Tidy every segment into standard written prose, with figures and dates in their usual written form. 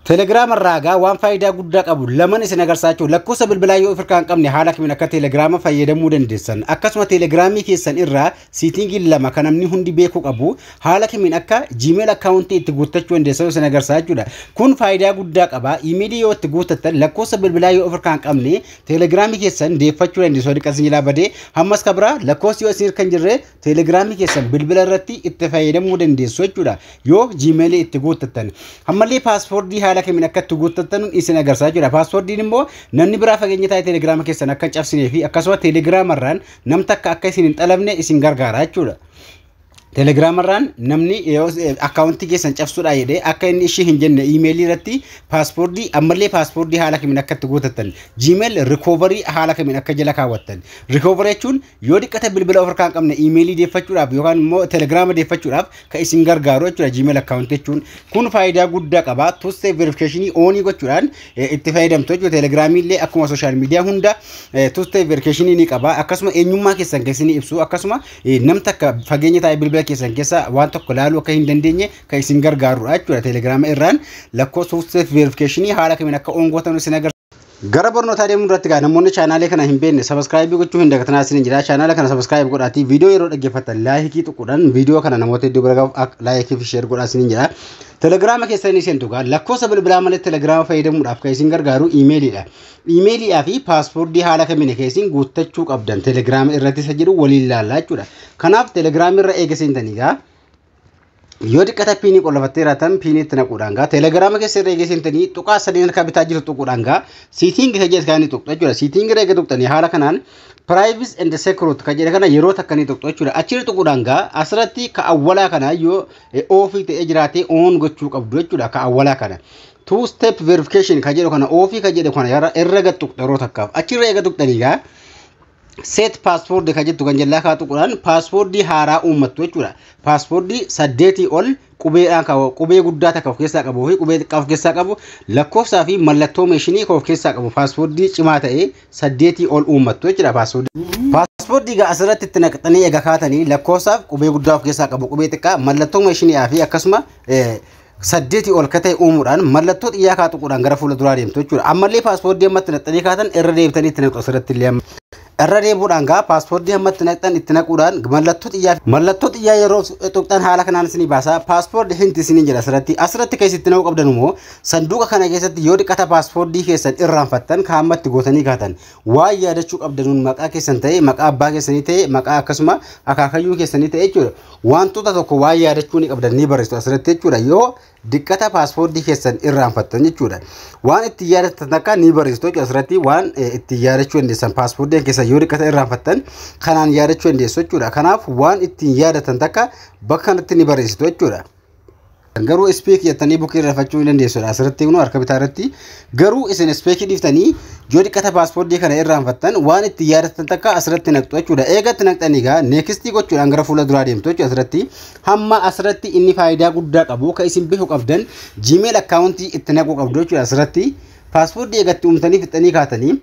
Telegiraama irraa gaa waan faayidaa guddaa qabu laman isin agarsiisaa jechuudha. Lakkoofsa bilbilaa yoo ofirkaa hin qabne haala kamiin akka telegiraama fayyadamuu dandeessan. Akkasuma telegiraamii keessan irraa setting lama kan namni hundi beekuu qabu haala kamiin akka Gmail account itti guuttachuu dandeessan isin agarsiisaa jechuudha. Kun faayidaa guddaa qaba. Imeelii yoo itti guuttattan, lakkoofsa bilbilaa yoo ofirkaa hin qabne telegiraamii keessan deeffachuu dandeessu. Dhiqa isin jalaa badee hammas kabira lakkoofsi yoo isin kan jirre telegiraamii keessan bilbila irratti itti fayyadamuu dandeessu jechuudha. Yoo Gmail itti guuttattan. Ammallee password haala kamiin akka itti guuttattan isin agarsiisaa jechuudha. Passwordiin immoo namni biraa fageenya taa'ee telegiraama keessan akka hin cabsinee fi akkasuma telegiraamarraan nam takka akka isin hin xalabne isin gargaara jechuudha. Telegiraamarraan namni account keessan cabsuudha jedhee akka inni ishee hin jenne iimeelii irratti password, ammallee password haala kamiin akka itti guutattan, Gmail recovery haala kamiin akka jala kaawwattan. Recovery jechuun yoo dhiqata bilbila of harkaa hin qabne iimeelii deeffachuudhaaf yookaan immoo telegiraama deeffachuudhaaf kan isin gargaaru jechuudha. Gmail account jechuun kun faayidaa guddaa qaba. Two step verification on gochuudhaan itti fayyadamtu jechuudha. Telegiraamii illee akkuma social media hunda two step verification ni qaba. Akkasuma eenyummaa keessan keessi ni ibsu. Akkasuma nam takka fageenya taa'ee bilbila keessan keessa waan tokko laaluu akka hin dandeenye kan isin gargaarudha jechuudha. Telegiraama irraan lakkoofsa two step verification haala kamiin akka on gootan isin agarsiisa. Gara barnootaa deemuu duratti gaa namoonni chaanaalee kana hin beekne subscribe gochuu hin dagatinaa isin jira. Chaanaala kana subscribe godhaatii viidiyoo yeroo dhaggeeffattan like tuquudhaan viidiyoo kana namoota hedduu bira gahuuf like fi share godhaa isin jira. Telegiraama keessan ni seentu gaa lakkoofsa bilbilaa malee telegiraama fayyadamuudhaaf kan isin gargaaru iimeeliidha. Iimeeliidhaa fi password haala kamiin kan isin guuttachuu qabdan telegiraama irratti isa jedhu waliin ilaallaa jechuudha. Kanaaf telegiraama irra eega seentanii gaa yoo dhiqata PIN qollafattee jiraatan PIN itti naquudhaan gaa telegiraama keessa irra eega seentanii tuqaa sadeen harka bitaa jiru tuquudhaan gaa setting isa jedhu kan inni tuqxu jechuudha. Setting irra eega tuqxanii haala kanaan privacy and security kan jedhe kana yeroo takka ni tuqxu jechuudha. Achirra tuquudhaan gaa asirratti ka awwalaa kana yoo off ta'ee jiraate on gochuu qabdu jechuudha ka awwalaa kana. Two step verification kan jedhu kana off kan jedhu kana irra gad tuqxu yeroo takkaaf. Achirra eega tuqxanii gaa set password kan jettu kan jallaa kaa tuquudhaan password haaraa uummattu jechuudha. Password 8 ol qubeedhaan qubee guddaa takka of keessaa qabuu fi qubee xiqqaa of keessaa qabu, lakkoofsaa fi mallattoo meeshinii of keessaa qabu, password cimaa ta'e 8 ol uummattu jechuudha password. Password egaa asirratti itti naqxanii eega kaatanii lakkoofsaaf qubee guddaa of keessaa qabu, qubee xiqqaa, mallattoo meeshinii fi akkasuma 8 ol ka ta'e uumuudhaan mallattoo xiyyaa kaa tuquudhaan gara fuula duraa deemtu jechuudha. Ammallee password ammatti naqxanii kaatan irra deebitanii itti naqxu asirratti illee. Irra deebuudhaan gaa password ammatti naqxan itti naquudhaan mallattoo xiyyaa yeroo tuqxan haala kanaan isinii baasa. Password hint isinii jedha asirratti. Asirratti kan isin naquu qabdan immoo sanduuqa kana keessatti yoo dhiqata password keessan irraanfattan kan ammatti gootanii kaatan waan yaadachuu qabdanuun maqaa keessan ta'e, maqaa abbaa keessanii ta'e, maqaa akkasuma akaakayyuu keessanii ta'e jechuudha. Wantoota tokko waan yaadachuu ni qabdan ni barreessitu asirratti jechuudha. Yoo diqqata password keessan irraanfattan jechuudha. Waan itti yaadattan akka ni barreessitu jechuudha asirratti, waan itti yaadachuu dandeessan password keessan yoo diqqata irraanfattan kanaan yaadachuu dandeessu jechuudha. Kanaaf waan ittiin yaadatan takka bakka kanatti ni barreessitu jechuudha. Garuu skip jettanii bukkee irraanfachuu ni dandeessudha. Asirratti kun harka bitaa irratti garuu isin skip dhiiftanii yoo dhiqata password kana irraanfattan waan itti yaadattan takka asirratti naqxu jechuudha. Eega itti naqxanii gaa next gochuudhaan gara fuula duraa deemtu jechuudha asirratti. Hamma asirratti inni faayidaa guddaa qabu kan isin beekuu qabdan Gmail account itti naquu qabdu jechuudha asirratti. Password eegatti uumtanii fixanii kaatanii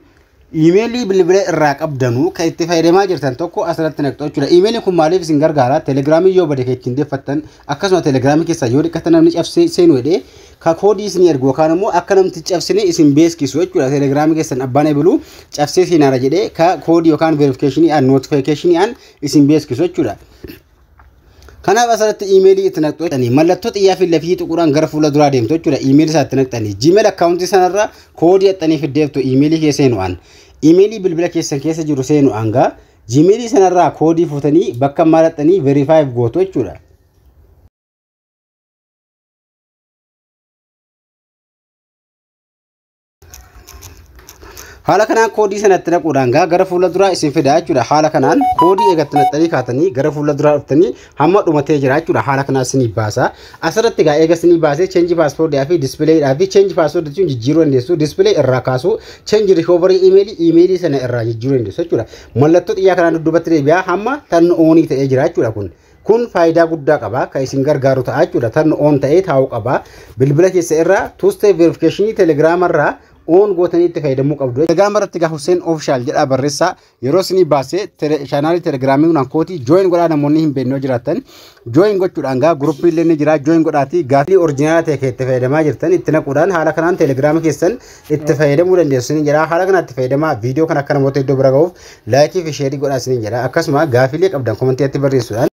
iimeelii bilbila irraa qabdanuu kan itti fayyadamaa jirtan tokko asirratti naqxu jechuudha. Iimeeliin kun maaliif isin gargaara? Telegiraamii yoo bade kan ittiin deeffattan, akkasuma telegiraamii keessaa yoo dhiqata namni cabsee seenu jedhee ka koodii isin ergu yookaan immoo akka namti cabsine isin beeksisu jechuudha. Telegiraamii keessan abbaan ebiluu cabsee seenaara jedhee ka koodii yookaan verification aan notification aan isin beeksisu jechuudha. Kanaaf asirratti iimeelii itti naqxu jechuudha. Mallattoo xiyyaa fi lafii tuquudhaan gara fuula duraa deemtu jechuudha. Iimeelii isaa itti naqxanii Gmail account sanarra koodii haxxanii fiddeeftu iimeelii keessa seenu'aan. Iimeelii bilbila keessan keessa jiru seenu'aan gaa Gmailii sanarraa koodii fuutanii bakka maalaxxanii verify gootu jechuudha. Haala kanaan koodii sanatti naquudhaan gaa gara fuula duraa isin fida jechuudha. Haala kanaan koodii eegatti naqxanii kaatanii gara fuula duraa dhuftanii hamma dhumatee jira jechuudha. Haala kanaan isinii baasa. Asirratti gaa eega isinii baasee change password fi displaydhaa fi change password jechuun jijjiiruu dandeessu. Display irraa kaasuu, change recovery email, iimeelii sana irraa jijjiiruu dandeessu jechuudha. Mallattoo xiyyaa kanaan dudduubatti deebi'aa hamma turn on ta'ee jira jechuudha kun. Kun faayidaa guddaa qaba kan isin gargaaru ta'a jechuudha. Turn on ta'ee taa'uu qaba. Bilbila keessa irraa two step verification telegiraama irraa On gootanii itti fayyadamuu qabdu. Telegiraama irratti gaa Hussein Official jedhaa barreessaa. Yeroo isinii baasee chaanaalii telegiraamii kun kootii join godhaa. Namoonni hin beekne yoo jiraattan join gochuudhaan gaa guruppii illee ni jira, join godhaatii gaafii original ta'e kan itti fayyadamaa jirtan itti naquudhaan haala kanaan telegiraamii keessan itti fayyadamuu dandeessu ni jira. Haala kanaan itti fayyadamaa. Viidiyoo kan akka namoota iddoo bira gahuuf like fi share godhaa isin jedha. Akkasuma gaafiilee qabdan commentiitti barreessuudhaan.